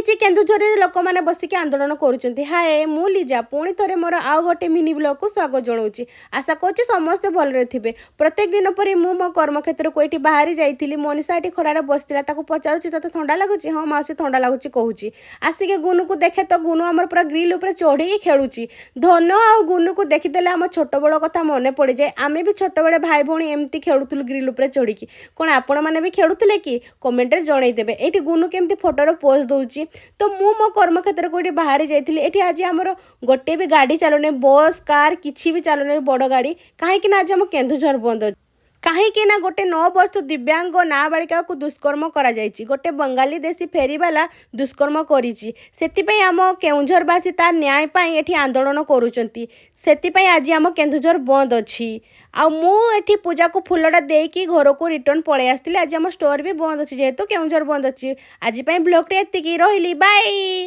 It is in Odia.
ହେଇଛି କେନ୍ଦୁଝରରେ, ଲୋକମାନେ ବସିକି ଆନ୍ଦୋଳନ କରୁଛନ୍ତି। ହାଏ, ମୁଁ ଲିଜା, ପୁଣି ଥରେ ମୋର ଆଉ ଗୋଟେ ମିନି ବ୍ଲଗ୍କୁ ସ୍ୱାଗତ ଜଣାଉଛି। ଆଶା କରୁଛି ସମସ୍ତେ ଭଲରେ ଥିବେ। ପ୍ରତ୍ୟେକ ଦିନ ପରି ମୁଁ ମୋ କର୍ମକ୍ଷେତ୍ରକୁ ଏଇଠି ବାହାରି ଯାଇଥିଲି। ମନୀଷା ଏଠି ଖରାରେ ବସିଥିଲା। ତାକୁ ପଚାରୁଛି, "ତୋତେ ଥଣ୍ଡା ଲାଗୁଛି?" "ହଁ ମାଉସୀ, ଥଣ୍ଡା ଲାଗୁଛି" କହୁଛି। ଆସିକି ଗୁନୁକୁ ଦେଖେ ତ, ଗୁନୁ ଆମର ପୁରା ଗ୍ରିଲ୍ ଉପରେ ଚଢ଼ିକି ଖେଳୁଛି। ଧନ ଆଉ ଗୁନୁକୁ ଦେଖିଦେଲେ ଆମ ଛୋଟବେଳ କଥା ମନେ ପଡ଼ିଯାଏ। ଆମେ ବି ଛୋଟବେଳେ ଭାଇ ଭଉଣୀ ଏମିତି ଖେଳୁଥିଲୁ ଗ୍ରିଲ୍ ଉପରେ ଚଢ଼ିକି। କ'ଣ ଆପଣମାନେ ବି ଖେଳୁଥିଲେ କି? କମେଣ୍ଟରେ ଜଣେଇଦେବେ। ଏଇଠି ଗୁନୁ କେମିତି ଫଟୋର ପୋଜ୍ ଦେଉଛି। ତ ମୁଁ ମୋ କର୍ମକ୍ଷେତ୍ରକୁ ଏଠି ବାହାରି ଯାଇଥିଲି। ଏଠି ଆଜି ଆମର ଗୋଟେ ବି ଗାଡ଼ି ଚାଲୁନି, ବସ୍, କାର୍ କିଛି ବି ଚାଲୁନି ବଡ଼ ଗାଡ଼ି। କାହିଁକି ନା ଆଜି ଆମ କେନ୍ଦୁଝର ବନ୍ଦ ଅଛି। କାହିଁକି ନା ଗୋଟେ 9 ବର୍ଷ ଦିବ୍ୟାଙ୍ଗ ନାବାଳିକାକୁ ଦୁଷ୍କର୍ମ କରାଯାଇଛି। ଗୋଟେ ବଙ୍ଗାଳୀ ଦେଶୀ ଫେରିବାଲା ଦୁଷ୍କର୍ମ କରିଛି। ସେଥିପାଇଁ ଆମ କେଉଁଝରବାସୀ ତା ନ୍ୟାୟ ପାଇଁ ଏଠି ଆନ୍ଦୋଳନ କରୁଛନ୍ତି। ସେଥିପାଇଁ ଆଜି ଆମ କେନ୍ଦୁଝର ବନ୍ଦ ଅଛି। ଆଉ ମୁଁ ଏଠି ପୂଜାକୁ ଫୁଲଟା ଦେଇକି ଘରକୁ ରିଟର୍ନ ପଳେଇ ଆସିଥିଲି। ଆଜି ଆମ ଷ୍ଟୋର ବି ବନ୍ଦ ଅଛି, ଯେହେତୁ କେଉଁଝର ବନ୍ଦ ଅଛି। ଆଜି ପାଇଁ ବ୍ଲଗ୍ଟି ଏତିକି, ରହିଲି, ବାଇ।